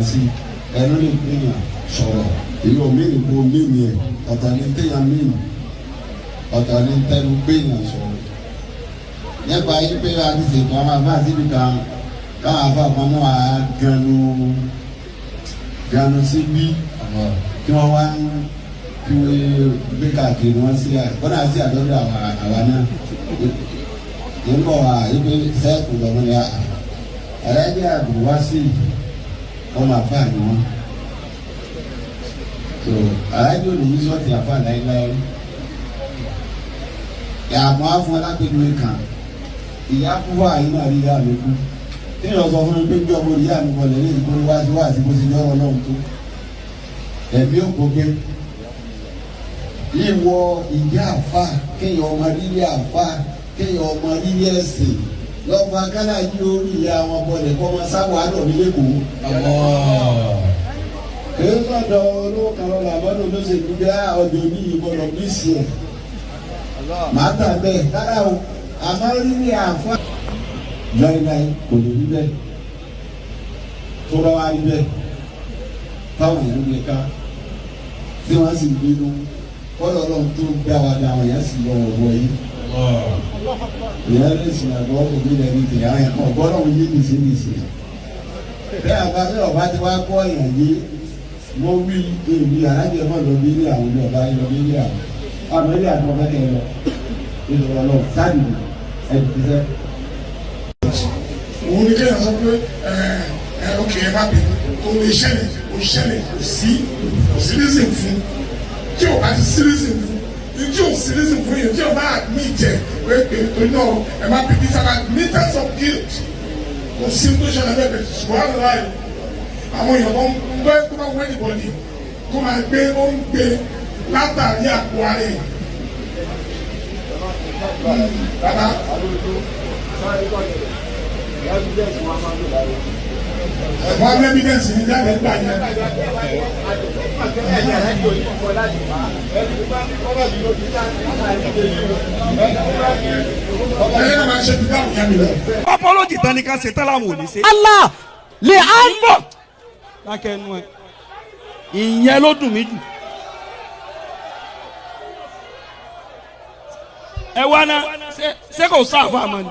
sí ẹnu lè gbìyàn sọ̀rọ̀ èyí ò mìíràn kó mìíràn ẹ̀ ọ̀tọ̀ ní téèyàn mìíràn ọ̀tọ̀ ní tẹnu gbìyàn sọ̀rọ̀. Nípa yí pé a ti ṣètò àwọn àbá síbi kan káwọn àbá kan mọ́ àá ganu sí bí tí wọ́n wá ń fi gbé káàkiri wọn sí kọ́nà sí àdọ́dọ̀ àwa náà. Ń bọ̀ wá yí pé sẹ́ẹ̀kù lọ́mọ ni alájẹ àbúwá sí ọmọ àfa ni wọn. So alájẹ òní yìí sọ́ọ̀tì àfa láéláé. Àmọ́ àfún alápẹ̀lú kan ìyá kú wá yín náà rí ìyá mi kú. Tí ìyá sọ fún mi pé bí ọmọ ìyá mi kọlẹ̀ ní ìgbóni wá sí wá sí bó ti ní ọ̀rọ̀ náà tó. Ẹ̀mí ò gbogbo ìwọ ìyá àfa kéèyàn ọmọ rírí àfa kéèyàn ọmọ rírí ẹ̀sìn lọ́fà kálá yí orí ìyá wọn bọ̀lẹ̀ kọ́ ọmọ sáwọ́ àdọ̀ mi lẹ́kọ̀ọ́. Kèé sọ̀dọ̀ olówó kan lọ́la àbọ̀dọ̀ olóṣèlú bí ọjọ́ ní ìbọ̀lọ̀ bí sí ẹ̀. Màá tà bẹ́ẹ̀ rárá o, àmọ́ rírí àfa. Láíláí kò lè rí bẹ́ẹ̀. Tó bá wá rí bẹ́ẹ̀, táwọn èèyàn gbé ká tí wọ́n sì bínú kọ́lọ́ ọlọ́run tó gbé àwọn àdá àwọn èèyàn sì lọ wọ̀ yìí. Ìyá lè sìn àgọ́ òbí rẹ̀ ní tìyà ẹ̀ ọ̀gbọ́n náà yé mi sí mi sí. Bẹ́ẹ̀ àbá bẹ́ẹ̀ ọba ti wá kọ́ èèyàn yé mo wí èmi alájẹ mọ́ lọ bí ilé àwọn ilé ọba lọ bí ilé àwọn àmọ́ ilé àti ọba kẹ́ lọ ìlọrọ lọ sáàdì ẹ̀. Òun ni kéèyàn sọ pé ẹ ẹ ok ẹ má bínú kò lè ṣẹlẹ̀ kò ṣẹlẹ̀ kò sí kò sí reason fún tí o bá ti sí reason fún tí o sí reason fún yẹn tí o bá admit ẹ pé pé torí náà ẹ má bínú it's an admittance of guilt kò sí tó ṣẹlẹ̀ bẹ́ẹ̀ bẹ́ẹ̀ ṣùgbọ́n àlọ́ àwọn èèyàn tó ń gbé tó bá wọ anybody kó máa gbé ó ń gbé látàrí àpò ara ẹ̀ bàbá. Wọ́n á evidence ní jáde gbà yẹn. Ẹyẹ náà máa ṣe ti dáhùn yẹn mi lọ. Apology tán ni ká ṣe tán láwọn ò ní ṣe. Allah lè á ń bọ̀ lákẹ́ ẹnu ẹ ìyẹn ló dùn mí jù. Ẹ wá ná ṣé kò sáfà mọ́ ni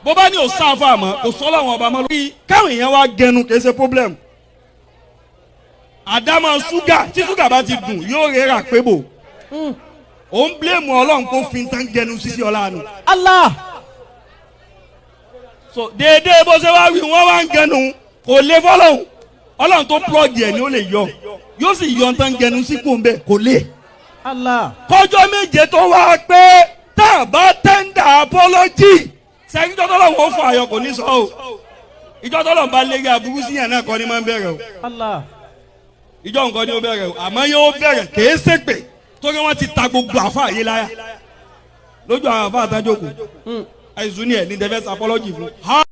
bó bá ní ò sáfà mọ́ kò sọ́ làwọn ọba mọ́ lórí káwọn èèyàn wá gẹnu kì í ṣe problem. Àdámọ̀ ṣúgà tí ṣúgà bá ti dùn yóò rẹ́rà pé bò ó ń blame Ọlọ́run kó fi tán gẹnu sísí ọlá nu. Allah. So déédéé bó ṣe wá wí wọ́n wá ń gẹnu kò lè fọlọ́hún Ọlọ́run tó plọ́ọ̀gì ẹ̀ ni ó lè yọ yóò sì yọ tán gẹnu sí kò ń bẹ̀ kò lè. Allah. Kọjọ́ méje tó wá pé tá a bá tẹ́ndà apology sẹ́yìn tó tọ́lọ̀ wọ́n fọ àyọ̀ kò ní sọ o ìjọ tọ́lọ̀ ń bá lérí aburú síyàn náà kọ́ ni máa ń bẹ̀rẹ̀ o Allah. ìjọ nǹkan ni ó bẹ̀rẹ̀ o àmọ́ yóò bẹ̀rẹ̀ kèé ṣèpè torí wọ́n ti ta gbogbo àfa yìí láyà lójú àwọn àfa àtàjókòó àìsùn ni ẹ̀ ní defense apology fún ha